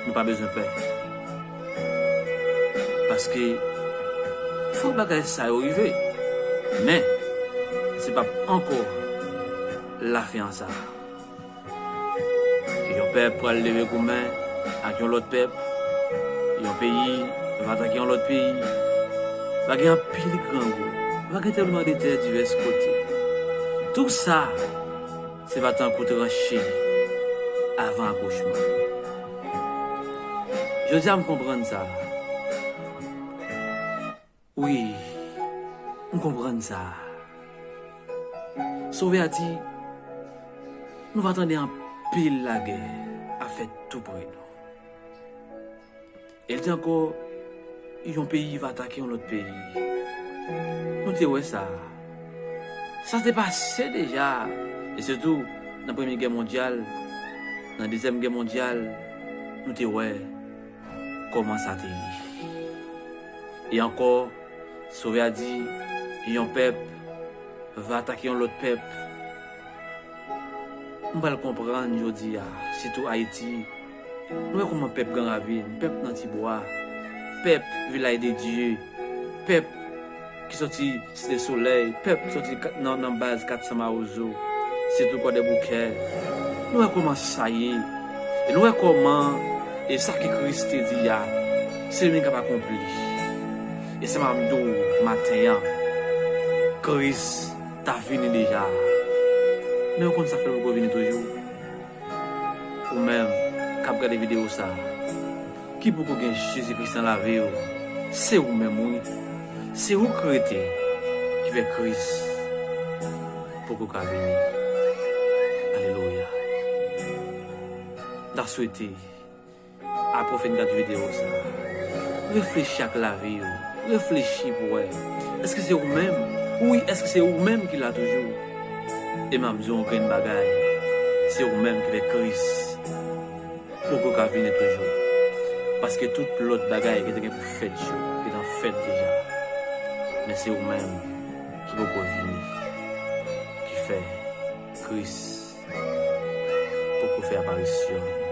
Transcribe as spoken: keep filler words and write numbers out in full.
Nou pa bezwen pè. Paske fòk bagay sa yo rive. Men, se p ap ankò lafen an sa. Yon pèp pral leve goumen ak yon lòt pèp. Yon peyi va atake yon lòt peyi. Va gen anpil grangou. Va gen tranblemanntè divès kote. Tou sa, se va tankou tranche avan akouchman. Jodi a, m konprann sa. Wi, m konprann sa. Sovè a di, nou va tande anpil lagè ap fèt tou pre nou. E l di ankò, yon peyi va atake yon lòt peyi. Nou te wè sa. Sa te pase deja. E sitou, nan Premye Gè Mondyal, nan Dezyèm Gè Mondyal, nou te wè kòman sa te ye. E ankò, Sovè a di, yon pèp va atake yon lòt pèp. M pral konprann jodi a, sitou Ayiti. Nou wè kòman pèp Gran Ravin, pèp nan Tibwa, pèp Vilaj de Dye, pèp ki soti Site Solèy, pèp ki soti kat- nan, nan baz Kat San Mawozo, sitou Kwadèboukè. Nou wè kòman sa ye. E nou wè kòman, e sa ke Kris te di a, se li menm k ap akonpli. E sa m ap di w maten an, Kris ta vini deja. Men ou konn sa k fè l poko vini toujou? Ou menm k ap gade videyo sa a, ki poko gen Jezi Kris nan lavi w, se ou menm wi. Se ou k rete ki fè Kris poko ka vini. Alelouya. M ta swete apre w fin gade videyo sa a, reflechi ak lavi w. Reflechi pou wè. Èske se ou menm? Wi, èske se ou menm ki la toujou? E m ap di w yon grenn bagay. Se ou menm ki fè Kris poko ka vini toujou. Paske tout lòt bagay ki te gen pou fèt yo, gentan fèt deja. Men se ou menm ki poko vini, ki fè Kris poko fè aparisyon.